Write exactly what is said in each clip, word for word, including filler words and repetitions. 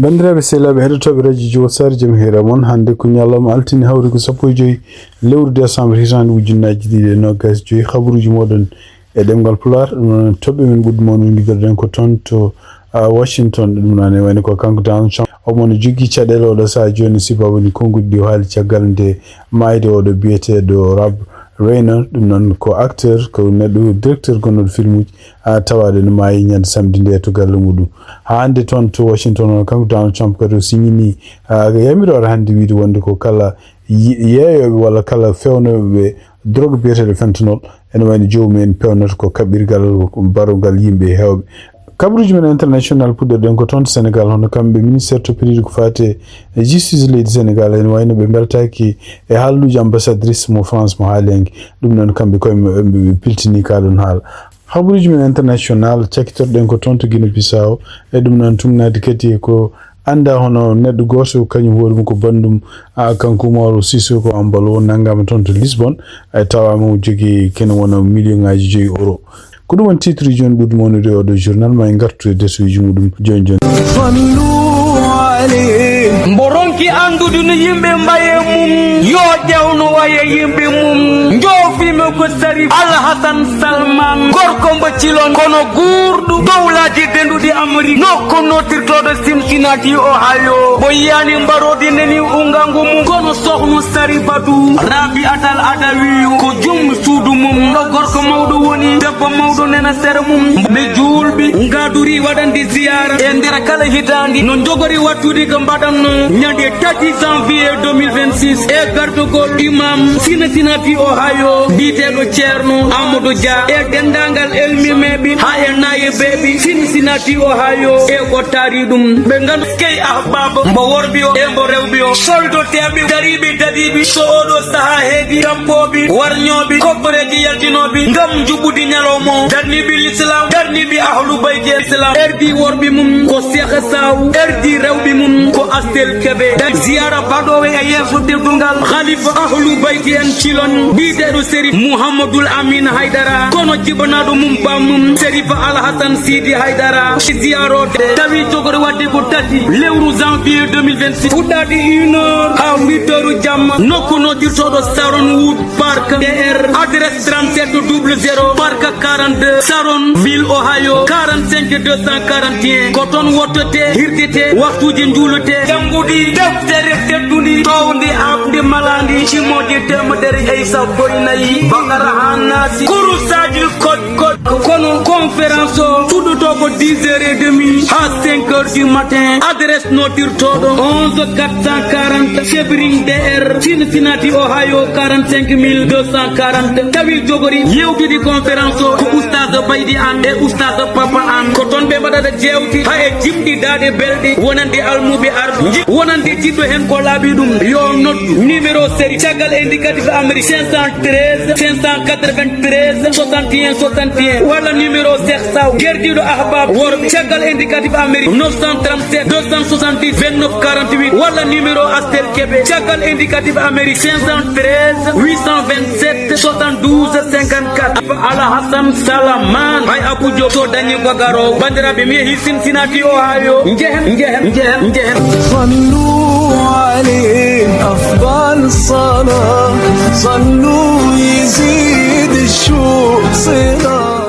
Banndiraaɓe sehilaaɓe heɗotooɓe radio Jowol Saare, jam hiira mon. Hannde ko ñalawma altine, hawri ko sappo e joy lewru décembre, hitaande ujunnaaji ɗiɗi e noogaas e joy. Habaruuji mooɗon e ɗemngal Pulaar, ɗum noon toɓɓe men ɓurɗe mawnude, ngiɗirɗen ko toon to, a, Washington. Ɗum noon ne wayno ko kanko Donald Trump, omo no jogii caɗeele oɗo sahaa jooni, sibu woni konnguɗi ɗi o haali caggal nde maayde oɗo biyeteeɗo Rob Reiner. Ɗum noon ko acteur, ko neɗɗo directeur gonnooɗo filmuuji, a, tawaaɗo ene maayi ñande samedi nde to galle muɗum. Haa hannde toon to Washington, o kanko Donald Trump kadi o siñinii, a, yamiroore hannde wiyde wonde ko kala yi-, yeeyooɓe walla kala feewnooɓe drogue biyeteeɗo fentanyl, ene wayno joomum en peewnata ko kaɓirgal barongal yimɓe heewɓe. Kabaruuji men international puɗɗorɗen ko toon to Sénégal, hono kamɓe ministère toppitiiɗo ko faati e justice leydi Sénégal, ene wayno ɓe mbeltaaki e haalluuji ambassadrice mo France mo haali hanki. Ɗum noon kamɓe koye maɓɓe ɓe piltini kaa ɗoon haala. Habaruuji men international cakkitorɗen ko toon to Guinée Bissau, e ɗum noon tugnaade kadi e ko annda hono neɗɗo gooto kañum hoore mum ko banndum, a, kanko Umaru Sissoko Embalo nanngaama toon to Lisbonne, e tawaama o jogii kene wona million ngaaji joyi euro. Ko ɗum woni titre uji men ɓurɗi mawnude e oɗo journal, ma en ngartu e desuuji muɗum jooni jooni. Mbo ronki anndude no yimɓe mbaye mum, yo ƴeew no waye yimɓe mum. Njoofiima ko Sarif Alhasan Salman, gorko mbo cilon, kono guurɗo dowlaaji denduɗi Amérique, nokku nootirtooɗo Cincinnati, Ohio. Mbo yiyaani mbaroodi nani ungangu mum, kono sohnu Sarifatu Rabiatal Adawiyu ko jom suudu mum. Ɗo gorko mawɗo woni, debbo mawɗo nena sera mum. Ɓe juulɓe ngaadori waɗande ziyaara e nder kala hitaande, no njogori wattude ko mbaɗatno ñande tati janvier deux mille vingt-six e gardagol imam Cincinnati, Ohio, biyeteeɗo Ceerno Amadou Dia e denndaangal elmimeeɓe haa e naayebeeɓe Cincinnati, Ohio e ko taari ɗum. Ɓe nganndu key ahbaaba mbo worɓe o e mbo rewɓe o, soldoteeɓe dariiɓe dadiiɓe so oɗo sahaa heedi, tampooɓe, warñooɓe, kopporeeji yaltinooɓe ngam njuɓɓudi ñalawma o, darniiɓe Islam, darniiɓe ahlu bayti Islam, erdi worɓe mum ko Cheikh Saw, erdi rewɓe mum ko Astel Kebe. Ziyaara baɗoowo e yeeso teddungal Khalifa ahlu bayti en cilon, biyeteeɗo Serif Mouhamadoul Amine Haydara, kono jibanaaɗo mum bammum Serif Alhassan Sidi Haydara. Ziyaarooɓe tawi jogori waɗde ko tati lewru janvier deux mille vingt-six, fuɗɗaade une heure haa huit heures jamma, nokku nootirtooɗo Saron Wood Park D R, adresse trente-sept double zéro, Parc quarante-deux, Saron, Ville, Ohio, quarante-cinq deux cent quarante et un. Ko toon wottete, hirtete, waxtuuji njuulete, janngude deftere teddundi, toowndi, aaɓndi, malaandi, cimooji teemedere e sappo e nayi, Bakara haa Naasi, kurusaaji koɗ-, koɗ-, kono conférence o fuɗɗotoo ko dix heures et demie haa cinq heures du matin. Adresse nootirtooɗo onze quatre cent quarante Sebring D R, Cincinnati, Ohio, quarante-cinq mille deux cent quarante. Tawi jogori yeewtude conférence o ko Oustaz Baydi Anne e Oustaz Papa Anne. Ko toon ɓe mbaɗata jeewte haa e jimɗi daaɗe belɗe wonande almuuɓe arɓe. Ji-, wonande jiɗɗo heen ko laaɓi ɗum, yo noddu numéro série caggal indicatif Amérique cinq cent treize cinq cent quatre-vingt-treize soixante et un soixante et un, walla numéro Cheikh Saw, gerdiiɗo ahbab worɓe, caggal indicatif Amérique neuf cent trente-sept deux cent soixante-dix vingt-neuf quarante-huit, walla numéro Astel Kebe, caggal indicatif Amérique cinq cent treize huit cent vingt-sept soixante-douze cinquante-quatre. Alhassan Salaman, hay Abou Diop, so dañi ko garo, banndiraaɓe, mi yehi Cincinnati, Ohio. Njehen, njehen, njehen, njehen. صلوا عليه أفضل الصلاة، صلوا يزيد الشوق صلة.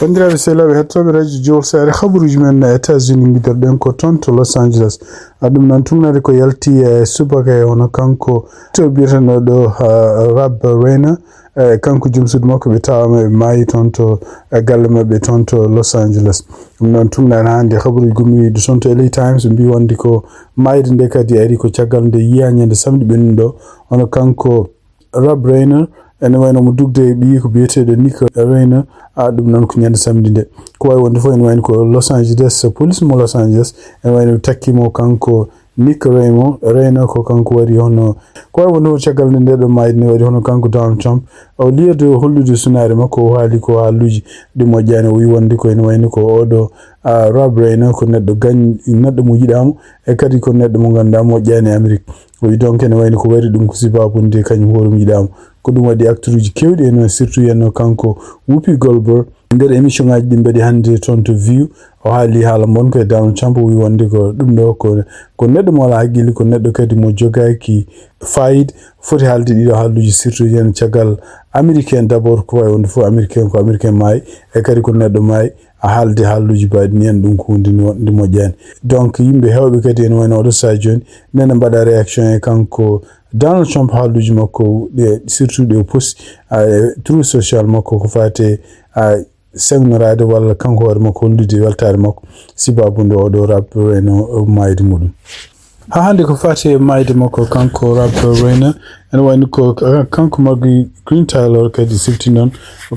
Banndiraaɓe sehilaaɓe heɗotooɓe radio Jowol Saare, habaruuji men États-Unis, ngiɗirɗen ko toon to Los Angeles. A, ɗum noon tugnaade ko yalti e subaka e hono kanko to biyeteeɗo ɗo, a, Rob Reiner, e kanko joom suudu makko, ɓe tawaama ɓe maayi toon to, e galle maɓɓe toon to Los Angeles. Ɗum noon tugnaade hannde habaruuji gummiiɗi toon to L A Times mbi wonde ko maayde nde kadi ari ko caggal nde yiyaa ñande samedi ɓennuɗo, hono kanko Rob Reiner, ene wayno mo dugde e ɓiyi ko biyeteeɗo Nick Reiner, a, ɗum noon ko ñande samedi nde. Ko wayi wonde fof ene wayno ko Los Angeles, police mo Los Angeles, ene wayno ɓe takki mo kanko Nick Raymo, Reiner ko kanko waɗi hono, ko wayi wonde fof caggal nde nde ɗo maayde nde waɗi hono kanko Donald Trump, O liya dow hollude sunaare makko, o haali ko haaluuji ɗi moƴƴaani. O wi wonde ko ene wayni ko oɗo, ah, Rob Rayner ko neɗɗo gañ-, neɗɗo mo yiɗaamo, e kadi ko neɗɗo mo ngannduɗaa moƴƴaani e Amérique. O wi donc ene wayni ko waɗi ɗum ko sibaabu nde kañum hoore mum yiɗaamo. Ko ɗum waɗi acteuruuji keewɗi, ene surtout yenno kanko Whoopi Goldberg. Nder émission ŋaaji ɗi mbaɗi hannde toon to View, o haali haala mbonka e Donald Trump, o wi wonde ko ɗum ɗo ko, ko neɗɗo mo alaa hakkille, ko neɗɗo kadi mo jogaaki faayida, foti haalde ɗiɗo haaluuji, surtout yen caggal Américain d'abord, ko wayi wonde fof Américain ko Américain maayi, e kadi ko neɗɗo maayi, a haalde haaluuji mbaɗi ni en ɗum ko huunde nde mo-, nde moƴƴaani. Donc yimɓe heewɓe kadi ene wayno oɗo sahaa jooni, nana mbaɗa réaction e kanko Donald Trump haaluuji makko, ɗe, surtout ɗe o posti, a, e trou social makko ko faate, a, sengnoraade walla kanko hoore makko hollude weltaare makko, sibaabu nde oɗo Rob Rayner maayde muɗum. Haa hannde ko faati e maayde makko kanko Rob Rayner, ene wayni ko kanko Marguerite Green Taylor kadi sifti noon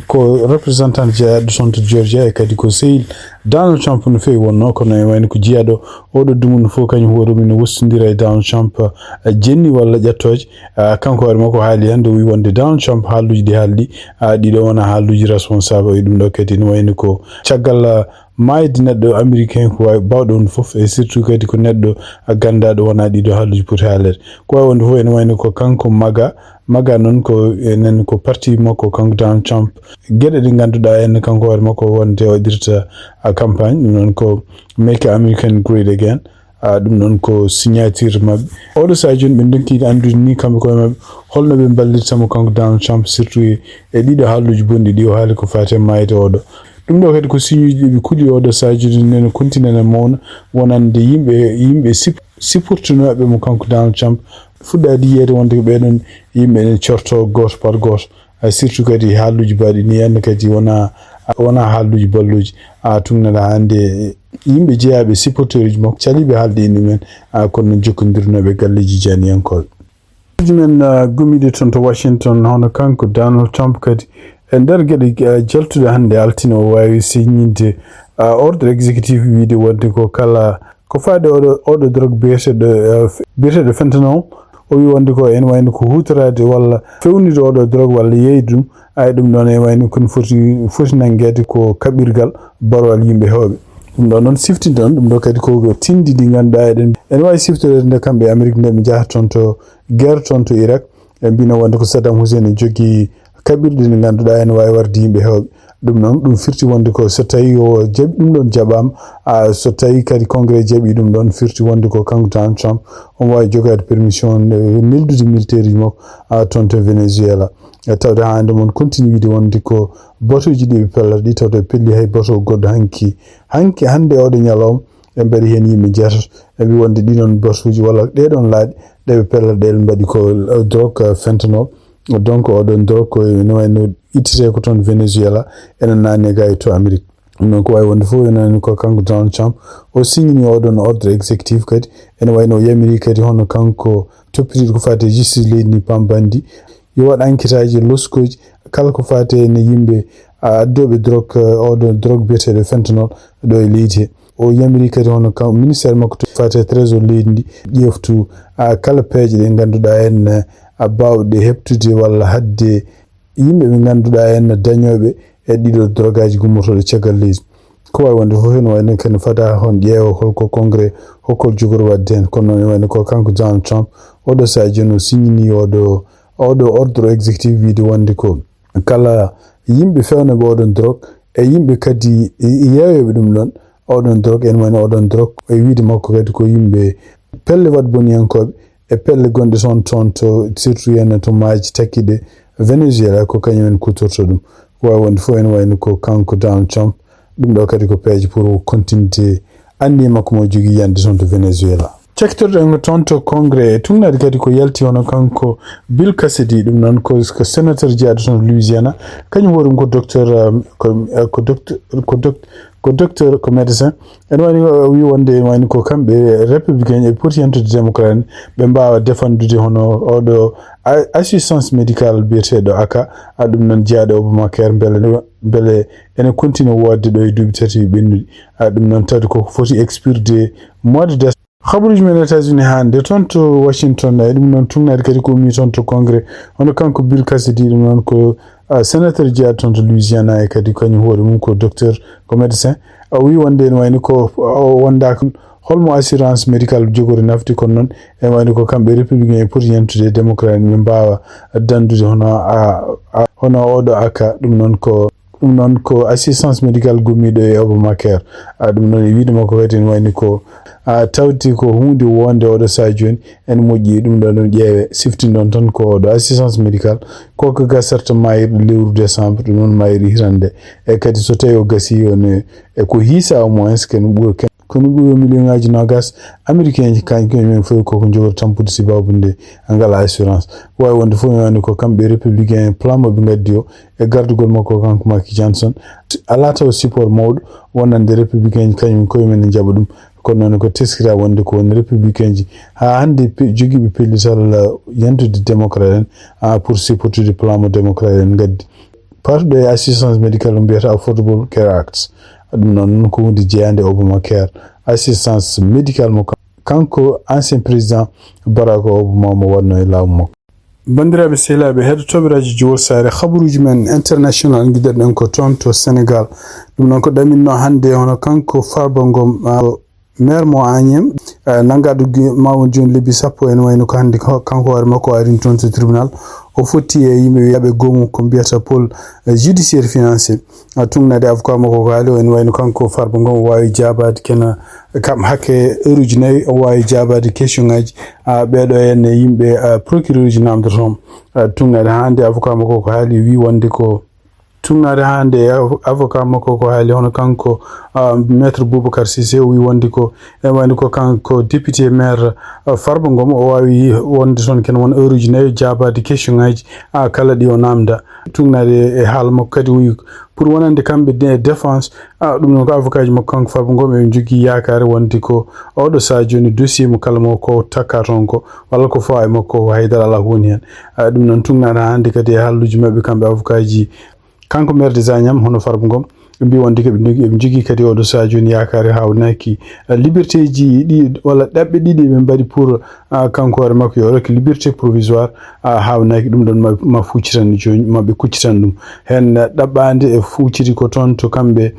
ko représentant jeyaaɗo toon to Georgia e kadi ko sehil Donald Trump no feewi wonnoo, kono ene wayni ko jeyaaɗo oɗo dumunna fof kañum hoore mum no wostondira e Donald Trump, eh, jenni walla ƴattooje. Ah, kanko hoore makko haali hannde, o wi wonde Donald Trump haaluuji ɗi haaldi, ah, ɗiɗo wona haaluuji responsable. E ɗum ɗo kadi no wayni ko caggal, ah, maayde neɗɗo Américain ko wawi baawɗo on fof, e surtout kadi ko neɗɗo, ah, ganndaaɗo wona ɗiɗo haaluuji poti haaleede. Ko wawi wonde fof ene wayni ko kanko MAGA, MAGA noon ko enen ko parti makko kanko Donald Trump. Geɗe ɗe ngannduɗaa en kanko hoore makko wonde o waɗirta, ah, campagne, ɗum noon ko Make American Great Again. Ah, ɗum noon ko signature maɓɓe. Oɗo sahaa jooni ɓe ndonki anndude ni kamɓe koye maɓɓe holno ɓe mballirta mo kanko Donald Trump, surtout e, e ɗiɗo haaluuji bonɗi ɗi o haali ko faati e maayde oɗo. Ɗum ɗo kadi ko signe uji ɗi ɓe kuuli oɗo sahaa jooni nene continent e mawna wonande yimɓe, yimɓe sip-, supportinooɓe mo kanko Donald Trump. Fuɗɗaade yiyeede wonde ko ɓee ɗoon yimɓe ene corto gooto par gooto. Ah, surtout kadi haaluuji mbaɗi ni, hannde kadi wona, wona haaluuji balluuji. Ah, tun nana hannde yimɓe jeyaaɓe supporteruuji makko caliiɓe haalde e mumen, ah, kono noon jokkondirnooɓe galleeji jaaniyankooɓe. Haaluuji men, ah, gumiiɗo toon to Washington, hono kanko Donald Trump kadi, e nder geɗe, ah, jaltuɗe hannde altine o waawi signinde, ah, ordre exécutif wiide wonde ko kala ko faade oɗo, oɗo drogue biyeteeɗo, eh, biyeteeɗo fentanyl, o wi wonde ko ene wayno ko huutoraade walla fewnude oɗo drogue walla yeeyde ɗum. Ay, ɗum ɗoon ene wayno kono foti, foti nanngeede ko kaɓirgal barwal yimɓe heewɓe. Ɗum ɗoon noon siftinta on, ɗum ɗo kadi ko tindi ndi ngannduɗaa eɗen, ene waawi siftoreede nde kamɓe Amérique nde ɓe njahata toon to guerre toon to Irak. Ɓe mbino wonde ko Saddam Hussein e jogii kaɓirɗe ɗe ngannduɗaa ene waawi warde yimɓe heewɓe. Ɗum noon, ɗum firti wonde ko so tawii o jaɓi ɗum ɗoon jaɓaama, a, so tawii kadi Congrès jaɓii ɗum ɗoon, firti wonde ko kanko Donald Trump, omo waawi jogaade permission, eh, neldude militaire uji makko, a, toon to Venezuela. E tawde haa hannde mon continue wiide wonde ko batuuji ɗi ɓe pellata ɗi, tawde ɓe pelli hay batu goɗɗo hanki, hanki hannde oɗo ñalawma, ɓe mbaɗi heen yimɓe jeetato. Ɓe mbi wonde ɗii ɗoon batuuji walla ɗee ɗoon laaɗe ɗe ɓe pellata ɗe mbaɗi ko, eh, drogue, eh, fentanyl. Donc oɗon drogue ko ene wayno ittetee ko toon Venezuela, ene naatne ga e to Amérique. Ɗum noon ko wawi wonde fof ene wayno ko kanko Donald Trump o signini oɗon ordre exécutif kadi. Ene wayno o yamiri kadi hono kanko toppitiiɗo ko faati e justice leydi ndi pambandi yo waɗ enquêteaji loskoji kala ko faati e yimɓe, a, addooɓe drogue, eh, oɗo drogue biyeteeɗo fentanyl ɗo e leydi he. O yamiri kadi hono kam ministère makko to faati e trésor leydi ndi ƴeftu, a, kala peeje ɗe ngannduɗaa en, a, baawɗe heɓtude walla haɗde yimɓe ɓe ngannduɗaa en dañooɓe e ɗiɗo drogaji gummotooɗo caggal leydi. Ko wawi wonde fof ene wayno kene fada hon ƴeewa holko Congrès, hokkol jogori waɗde heen. Kono noon ene wayno ko kanko Donald Trump oɗo sahaa jooni o signini oɗo, oɗo ordre exécutif wiide wonde ko kala yimɓe fewnooɓe oɗon drogue e yimɓe kadi yeeyooɓe ɗum ɗon oɗon drogue, ene wayno oɗon drogue e wiide makko kadi ko yimɓe pelle waɗboniyankooɓe e pelle gonɗe toon, toon to surtout ene to maaji takkiɗe Venezuela ko kañum en kutorto ɗum. Ko wawi wonde fof ene wayno ko kanko Donald Trump, ɗum ɗo kadi ko peeje pour continuité anniye makko mo jogii yande toon to Venezuela. Cakkitorɗen ko toon to Congrès e tugnaade kadi ko yalti hono kanko Bill Cassidy, ɗum noon ko, ko sénateur jeyaaɗo toon to Louisiana, kañum hoore mum ko docteur, um, ko, eh, ko docteur, ko doc-, ko docteur, ko médecin. Ene wayni o wi wonde ene wayni ko kamɓe républicain e poti yantude démocrate en, ɓe mbaawa défendude hono oɗo a-, assistance médicale biyeteeɗo aka, a ɗum noon jeyaaɗo Obamacare, mbele, mbele ene continue woodde ɗo e duuɓi tati ɓennuɗi. A ɗum noon tawde koko foti expirde mois de décembre. Habaruuji men États-Unis hannde toon to Washington, e ɗum noon tugnaade kadi ko ummi toon to Congrès, hono kanko Bill Cassidy, ɗum noon ko, ah, sénateur jeyaaɗo toon to Louisiana, e kadi kañum hoore mum ko docteur, ko médecin. O wii wonde ene wayni ko o wondaaka holmo assurance médicale jogori nafde, kono noon ene wayni ko kamɓe républicain e poti yentude e démocrate en, ɓe mbaawa dandude hono, ah, ah, hono oɗo aka, ɗum noon ko Ɗum noon ko assistance médicale gummiiɗo e Obamacare. Ah, ɗum noon e wiyde makko kadi ene wayni ko, ah, tawti ko huunde wonde oɗo sahaa jooni ene moƴƴi, ɗum ɗo ɗon ƴeewe. Siftinɗon tan ko oɗo assistance médicale ko ko gasarta maayirɗe lewru décembre, ɗum noon maayirɗe hirande. E kadi so tawi o gasi, o ne, e ko hiisa au moins, ken ɓur-, ken Kono ɓuri million ngaaji noogas Amerikeenji, kañ koye men fof koko njogori tampude sababu nde ngalaa assurance. Ko waawi wonde fof mi wani ko kamɓe républicain plan mo ɓe ngaddi o e gardugol makko kanko Macky Johnson. Alaa taw support mawɗo wonande républicainji kañum koye men ne njaɓa ɗum. Kono noon ko teskira wonde ko woni républicainji haa hannde pe-, jogiiɓe pellital yentude démocrate en, ah, pour supportude plan mo démocrate en ngaddi. Parɗo e assistance médicale mo mbiyata Affordable Care Act. Ɗum noon ko huunde jeyaande Obamacare. Assistance médicale mo kan-, kanko ancien président Barack Obama mo waɗno e laamu makko. Banndiraaɓe sehilaaɓe heɗotooɓe Radio Jowol Saare, habaruuji men international ngiɗɗen ko toon to Sénégal. Ɗum noon ko ɗaminno hannde hono kanko Farba Ngom, ah, Maire mo Agnam, eh, nanngaɗo gi-, ma won jooni lebbi sappo, ene wayno ko hannde ko, kanko hoore makko o arini toon to tribunal. O fotti e yimɓe wiyaaɓe goomu ko mbiyata pôle, eh, judiciaire financier. Ah, tugnaade avocat makko ko haali o, ene wayno kanko Farba Ngom o waawi jaabaade kena kam hakke heure uji nayi, o waawi jaabaade question ngaji, ah, ɓeeɗo heen e yimɓe, ah, procureur uji namdotoon. Ah, tugnaade haa hannde avocat makko ko haali, wi wonde ko Tugnaade hannde e avo-, avocat makko ko haali hono kanko, ah, Maître Boubacar Cissé, o wi wonde ko, e wayno ko kanko député maire, ah, Farba Ngom, o waawi wonde toon ken won heure uji nayi jaabaade question ngaji, ah, kala ɗi o namda. Tugnaade e haala makko kadi o wi pour wonande kamɓe de-, défense, ah, ɗum noon ko avocat ji makko kanko Farba Ngom, eɓe njogii yaakaare wonde ko oɗo sahaa jooni dossier mo kala mo ko takka toon ko, walla ko fawa e makko, haydara alaa ko woni heen. Ah, ɗum noon tugnaade hannde kadi e haalluuji maɓɓe kamɓe avocat ji Kanko maire de Zagnam, hono Farba Ngom, ɓe mbi wonde ko ɓe njogi, ɓe njogii kadi oɗo sahaa jooni yaakaare haawnaki, eh, liberté ji ɗi, walla ɗaɓɓe ɗiɗi ɓe mbaɗi pour, ah, kanko hoore makko yo rokki liberté provisoire, ah, haawnaki ɗum ɗon ma, ma fuccitan jooni, ma ɓe kuccitan ɗum. Heen, eh, ɗaɓɓaande e fucciti ko toon to kamɓe,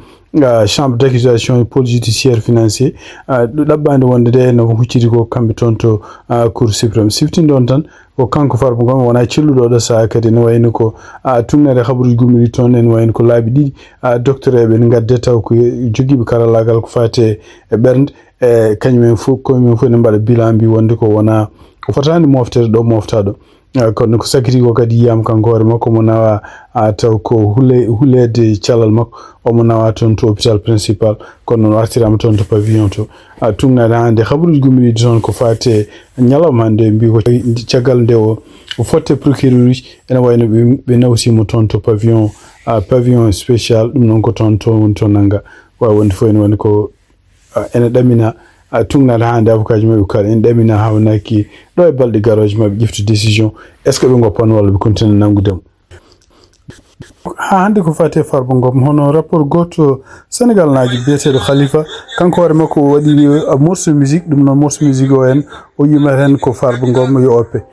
ah, chambre d'accusation et pôle judiciaire financier, ah, ɗo ɗaɓɓaande wonde nde no hucciti ko kamɓe toon to, ah, Cour suprême. Siftinɗon tan, Ko kanko Farba Ngom wonaa celluɗo oɗo sahaa kadi, ene wayno ko, a, tugnaade habaruuji gummiiɗi toon, ene wayno ko laabi ɗiɗi, a, docteur eɓe ne ngadde taw ko jogiiɓe karallaagal ko faati e ɓernde, e kañum en fof, koye mum fof ne mbaɗa bilan mbi wonde ko wonaa, ko fotaani mofteede ɗo moftaa ɗo. A, kono ko sakiti ko kadi yiyaama kanko hoore makko mo nawa, a, taw ko hule-, huleede calal makko, omo nawa toon to hôpital principal, kono noon o artiraama toon to pavillon to. A, tugnaade haa nde habaruuji gummiiɗi toon ko faati e ñalawma hannde, mbi ko caggal nde o, o fotte procureur uji, ene wayno ɓe, ɓe nawsiimo toon to pavillon, a, pavillon spécial, ɗum noon ko toon, toon woni to nannga. Waawi wonde fof ene woni ko, a, ene ɗamina, a, tugnaade haa nde avocat ji maɓɓe kala ene ɗamina haa wonaki ɗo e balɗe garooje maɓɓe ƴeftu décision, est-ce que ɓe ngoppan walla ɓe continue nanngude mo? Haa hannde ko faati e Farba Ngom, hono rapport gooto Senegal naajo biyeteeɗo Khalifa, kanko hoore makko o waɗi, uh, morceau musique, ɗum noon morceau musique o en, o yima heen ko Farba Ngom yo oppe.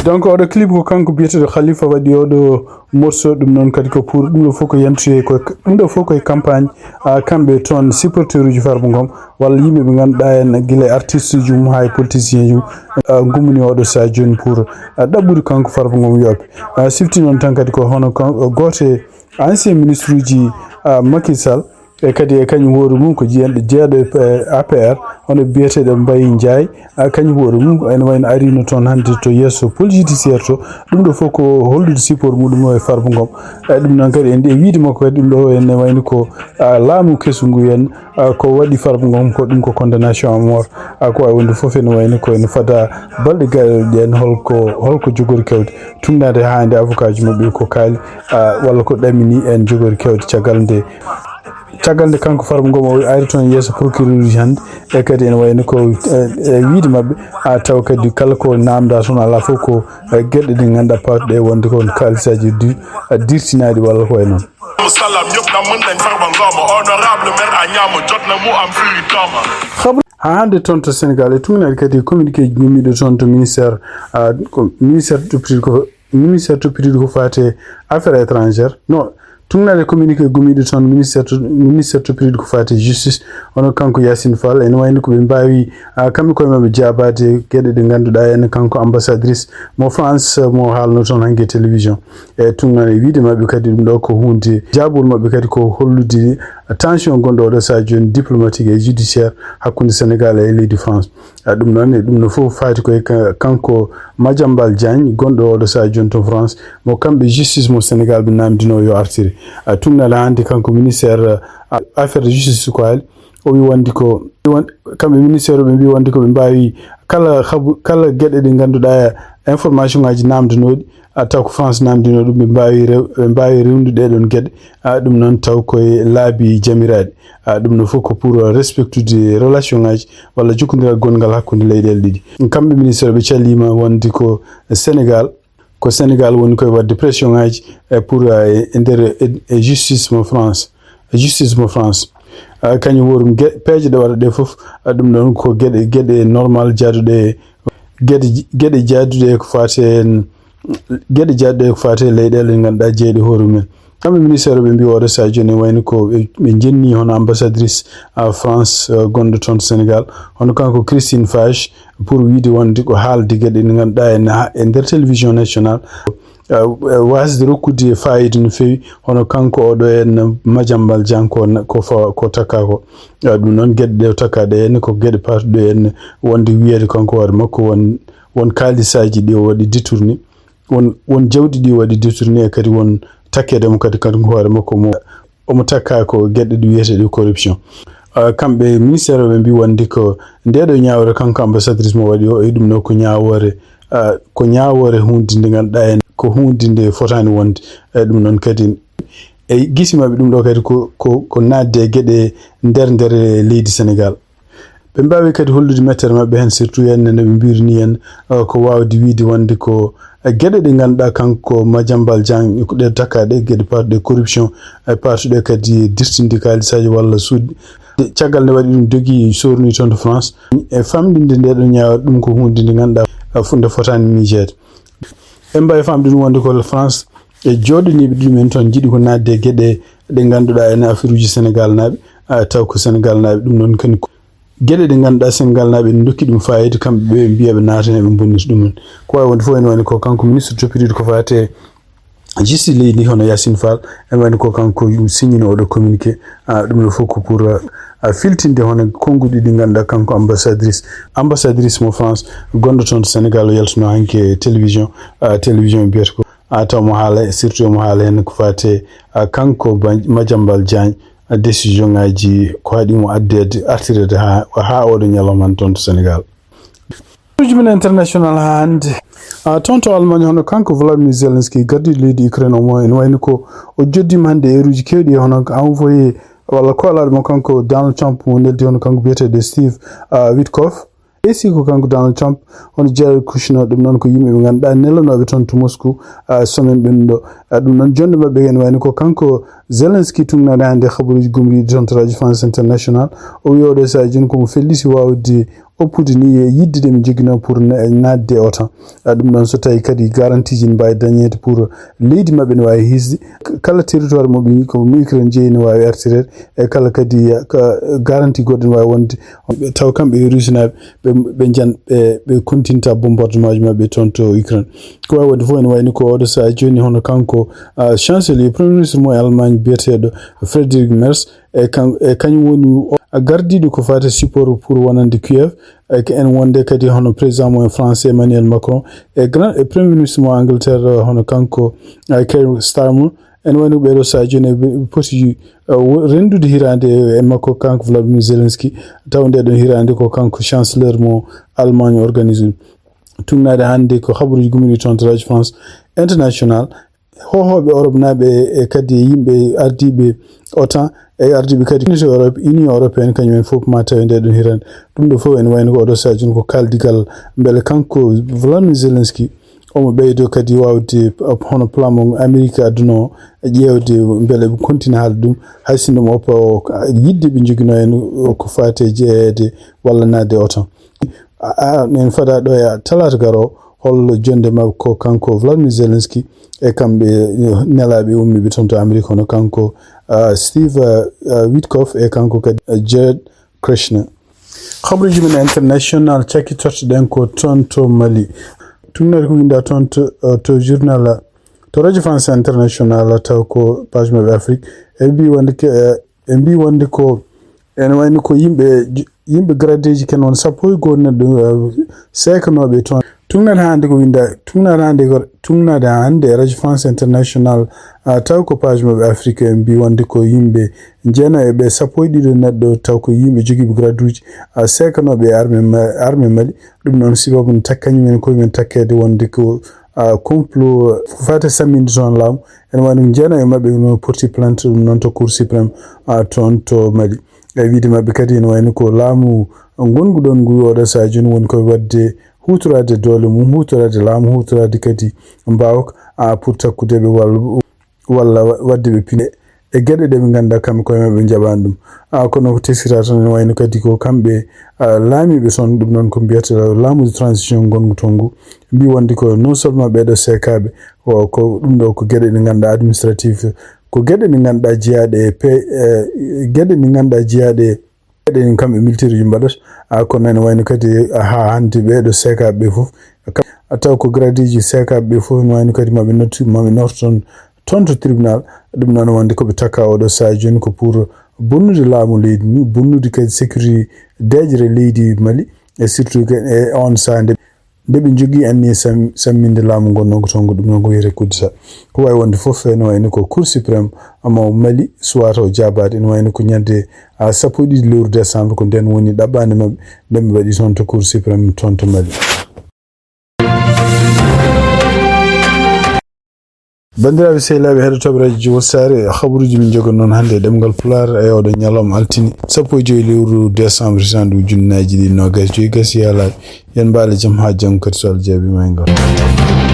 Donc oɗo clip ko kanko biyeteeɗo Khalifa waɗi oɗo morceau, ɗum noon kadi ko pour, ɗum ɗo fof ko yantude ko, ɗum ɗo fof koye campagne, a, kamɓe toon supporter uji Farba Ngom, walla yimɓe ɓe ngannduɗaa en gila e artiste uji mum haa e politicien uji mum, a, gummini oɗo sahaa jooni pour, a, ɗaɓɓude kanko Farba Ngom yo oppe. A, sifti noon tan kadi ko hono kan-, gooto e ancien ministre uji, a, Macky Sall, e kadi e kañum hoore mum ko jiyanɗo jeeɗo e, e A P R, hono biyeteeɗo Mbaye Ndiaye, a, kañum hoore mum ene wayno arino toon hannde to yeeso pôle judiciaire to, ɗum ɗo fof ko hollude support muɗum o e Farba Ngom. E ɗum noon kadi en, e wiyde makko kadi ɗum ɗo ene wayno ko, a, laamu kesu ngu en, a, ko waɗi Farba Ngom ko ɗum ko condamnation à mort, a, ko waawi wonde fof ene wayno ko ene fada balɗe gaɗoɗe ɗen, holko, holko jogori kewde tugnaade haa nde avocat ji maɓɓe ko kaali, a, walla ko ɗamini en jogori kewde caggal nde. Caggal nde kanko Farba Ngom o ari toon yeeso procureur uji hannde, e kadi ene wayno ko, e, e wiide maɓɓe, a taw kadi kala ko namda toon alaa fof ko, e, geɗe ɗe ngannduɗaa patuɗe wonde ko kaalisaaji di-, a dirtinaɗi walla ko e noon. Salam, ñëpp na mën nañ Farba Ngom, honorable maire a ñaama jot na mu am firi dooma. Haa hannde toon to Sénégal e tugnaade kadi communiqué gummiiɗo toon to ministère, a, ko ministère toppitiiɗo ko ministère toppitiiɗo ko faati e affaires étrangères. No, tugnaade communiqué gummiiɗo toon ministère to-, ministère toppitiiɗo ko faati e justice, hono kanko Yacine Fall, ene wayno ko ɓe mbaawi, a, kamɓe koye maɓɓe jaabaade geɗe ɗe ngannduɗaa en kanko ambassadrice mo France mo haalno toon hannde télévision. E tugnaade wiide maɓɓe kadi ɗum ɗo ko huunde jaabol maɓɓe kadi ko hollude tension gonɗo oɗo sahaa jooni diplomatique e judiciaire hakkunde Sénégal e leydi France. A, ɗum noon, e ɗum no fof faati koye ka-, kanko Madiambal Diagne, gonɗo oɗo sahaa jooni to France, mo kamɓe justice mo Sénégal ɓe namdino yo artire. A, tugnaade hannde kanko ministère, a, affaire de justice ko haali, o wi wonde ko, wi won-, kamɓe ministère ɓe mbi wonde ko ɓe mbaawi kala habu-, kala geɗe ɗe ngannduɗaa information ngaji namdanoɗi, a taw ko France namdino ɗum, ɓe mbaawi rew-, ɓe mbaawi rewnude ɗee ɗoon geɗe. A, ɗum noon taw koye laabi jamiraaɗi. A, ɗum no fof ko pour respectude relation ngaji walla jokkondiral gonngal hakkunde leyɗeele ɗiɗi. Kamɓe ministère ɓe calliima wonde ko Sénégal, ko Sénégal woni koye waɗde pression ngaji, e, pour, e, e nder, e, e justice mo France, e justice mo France. A, kañum woorum ge-, peeje ɗe waɗa ɗe fof, a, ɗum ɗoon ko geɗe, geɗe normal jaaduɗe, geɗe, geɗe jaaduɗe ko faati heen, geɗe jaaduɗe ko faati e leyɗeele ɗe ngannduɗaa jeyɗe hoore mumen. Kamɓe ministère ɓe mbi oɗo sahaa jooni wayno ko ɓe, ɓe njenni hono ambassadrice, a, France, a, gonɗo toon to Sénégal, hono kanko Christine Fage, pour wiide wonde ko haalde geɗe ɗe ngannduɗaa en ha-, e nder télévision nationale, a, a, wasde rokkude fayida no feewi, hono kanko oɗo en Madiambal Diagne ko na-, ko fa-, ko takka ko. A, ɗum noon geɗe ɗe o takka ɗe en ko geɗe patuɗe en wonde wiyeede kanko hoore makko won, won kaalisaaji ɗi o waɗi détourné, won, won jawdi ɗi waɗi détourné e kadi won takkeede mo kadi kanko hoore makko mo omo takka ko geɗe ɗi wiyetee ɗi corruption. A, kamɓe ministère o ɓe mbi wonde ko nde ɗo ñaawre kanko ambassadrice mo waɗi o, e ɗum ɗo ko ñaawoore, a, ko ñaawoore hunde nde ngannduɗaa en ko hunde nde fotaani wonde. E ɗum noon kadi e gisi maɓɓe ɗum ɗo kadi ko, ko, ko naatde e geɗe nder, nder leydi Sénégal. Ɓe mbaawi kadi hollude mettere maɓɓe heen, surtout heen no ɓe mbiyri ni heen, uh, ko waawde wiyde wonde ko, uh, geɗe ɗe ngannduɗaa kanko Madiambal Diagne ko ɗe takkaɗe geɗe patuɗe corruption, e patuɗe kadi dirtinde kaalisaaji walla suuɗi. Caggal nde waɗi ɗum dogi sorni toon to France. E famɗinde nde ɗo ñaawre ɗum ko huunde nde ngannduɗaa, uh, fu-, nde fotaani miijeede. En mbaawi famde ɗum wonde ko France e jooɗaniiɓe ɗum en toon njiɗi ko naatde e geɗe ɗe ngannduɗaa ene affaire uji Sénégal naaɓe, a, taw ko Sénégal naaɓe ɗum noon kadi ko geɗe ɗe ngannduɗaa Sénégal naaɓe ene ndokki ɗum fayida, kamɓe ɓe mbiya ɓe naatane ɓe bonnita ɗum en. Ko wawi wonde fof ene wayno ko kanko ministre toppitiiɗo ko fate justice leydi ndi hono Yacine Fall, ene wayno ko kanko signino oɗo communiqué, a, ɗum ɗo fof ko pour, a, filtinde hono konnguɗi ɗi ngannduɗaa kanko ambassadrice, ambassadrice mo France gonɗo toon to Sénégal o yaltuno hanki e télévision, a, télévision mbiyata ko, a, taw mo haala, surtout mo haala heen ko fate, a, kanko Ba-, Madiambal Diagne, a, décision ngaji ko haɗi mo addeede, artireede haa, haa oɗo ñalawma hannde toon to Sénégal. Uji men international haa hannde. A, toon to Allemagne hono kanko Volodymyr Zelensky gardiiɗo leydi Ukraine o mo ene wayno ko o joddiima hannde heure uji keewɗi hono envoyé walla koolaaɗo mo kanko Donald Trump mo neldi hono kanko biyeteeɗo Steve, a, Witkoff. Esi ko kanko Donald Trump, hono Jared Kushner, ɗum noon ko yimɓe ɓe ngannduɗaa nelanooɓe toon to Moscou, a, semaine ɓennuɗo. A, ɗum noon jonde maɓɓe ene wayno ko kanko Zelensky tugnaade hannde habaruuji gumriiɗi toon to Radio France International. O wi oɗo sahaa jooni ko mo felliti waawde oppude ni e yidde nde ɓe njoginoo pour na-, naatde e OTAN. A, ɗum ɗoon so tawi kadi garantie ji ne mbaawi dañeede pour leydi maɓɓe ne waawi hisde. K-, kala territoire mo ɓe, ko mo Ukraine jeyi ne waawi artireede. E kala kadi, a, ka, garantie goɗɗo ne waawi wonde. Taw kamɓe e Russie naaɓe, ɓe, ɓe njan-, ɓe, ɓe continue ta bombardement ji maɓɓe toon to Ukraine. Ko wawi wonde fof ene wayno ko oɗo sahaa jooni hono kanko, a, chancelier, premier ministre mo Allemagne biyeteeɗo Friedrich Merz, e kan-, e kañum woni o, a, gardiiɗo ko fate support pour wonande Kiev, e ko en wonde kadi hono président mo en français Emmanuel Macron, e grand, e premier ministre mo Angleterre, hono kanko, a, Keir Starmer, ene wayno ɓeɗo sahaa jooni ɓe poti, a, wo-, renndude hiraande e makko kanko Volodymyr Zelensky, taw nde ɗon hiraande ko kanko chancelier mo Allemagne organise ɗum. Tugnaade hannde ko habaruuji gummiiɗi toon to Radio France International. hohooɓe Europe naaɓe e kadi yimɓe ardiiɓe OTAN e ardiiɓe kadi Communauté Europe, Union Européenne, kañum en fof ma tawi nde ɗon hirande. Ɗum ɗo fof ene wayno ko oɗo sahaa jooni ko kaaldigal mbele kanko Volodymyr Zelensky omo ɓeydo kadi waawde, uh, hono plan mo Amerik adduno o, ƴeewde mbele ɓe kontina haalde ɗum, hay sinno mo oppa o, uh, yiɗde ɓe njogino en, uh, ko faati e jeyeede walla naatde OTAN. A, a, en fada ɗo e talaata garo, hollo jonde makko kanko Volodymyr Zelensky e kamɓe, uh, nelaaɓe ummiiɓe toon to Amerik, hono kanko, uh, Steve, uh, uh, Witkoff e kanko kadi, uh, Jared Kushner. Habruuji men international, cakki tottoɗen ko toon to Mali. Tunnere ko winda toon to, uh, to journal, uh, to Radio France International, uh, taw ko page maɓɓe Afrique. E mbi wonde ke, uh, e mbi wonde ko ene wayno ko yimɓe, yimɓe gradeji ken won sappo e goo neɗɗo, uh, seekanooɓe toon. Tunnere hannde ko winda, tunnere hannde ko, tunnere hannde e Radio France International, uh, taw ko page maɓɓe Afrique, en mbi wonde ko yimɓe jeenayo ɓe sappo e ɗiɗo neɗɗo, taw ko yimɓe jogiiɓe graduuji, uh, seekanooɓe e armée Ma-, armée Mali. Ɗum noon sibabu ne takka kañum en koye men takkeede wonde ko, uh, complot, uh, ko faati samminde toon laamu. Ene wayno jeenayo maɓɓe no porti plainte ɗum noon to Cour suprême, uh, toon to Mali. E wiide maɓɓe kadi ene wayno ko laamu ngongu ɗon ngu oɗo sahaa jooni woni koye waɗde huutoraade doole mum, huutoraade laamu, huutoraade kadi mbaawka, a, pour takkude ɓe walla, walla wa-, waɗde ɓe pine e geɗe ɗe ɓe ngannduɗaa kamɓe koye maɓɓe njaɓaani ɗum. A, kono ko teskata tan ene wayno kadi ko kamɓe, a, laamiiɓe toon, ɗum noon ko mbiyata laamu de transition ngongu toon ngu, mbi wonde ko non seulement ɓeeɗo seekaaɓe, o, ko ɗum ɗo ko geɗe ɗe ngannduɗaa administratif, ko geɗe ɗe ngannduɗaa jeyaaɗe e pe-, e, geɗe ɗe ngannduɗaa jeyaaɗe e Eɗen kamɓe militaire uji mbaɗata, a, kono ene wayno kadi, a, haa hannde ɓeeɗo seekaaɓe ɓe fof, ka-, a taw ko gradeji seekaaɓe ɓe fof ene wayno kadi maɓe nottu, maɓe norto toon, toon to tribunal. Ɗum noon wonde ko ɓe takka oɗo sahaa jooni ko pour bonnude laamu leydi ndi, bonnude kadi sécurité deeƴre leydi Mali, e surtout ke-, e on sahaa nde nde ɓe njogii anniya sam-, samminde laamu ngon noon ko toon, ko ɗum noon ko wiyetee coup d'État. Ko wayi wonde fof ene wayno ko Cour suprême mo Mali suwata o jaabaade, ene wayno ko ñande, a, sappo e ɗiɗi lewru décembre, ko ndeen woni ɗaɓɓaande maɓɓe nde ɓe mbaɗi toon to Cour suprême toon to Mali. Banndiraaɓe sehilaaɓe heɗotooɓe Radio Jiwol Saare, habaruuji min njogo noon hannde e ɗemngal Pulaar e oɗo ñalawma altine, sappo e joy lewru décembre, hitaande ujunnaji ɗiɗi nogas joy gasi yaalaaɓe. Yen mbaale jam haa janngo kadi so Allah jaaɓi ma e ngal.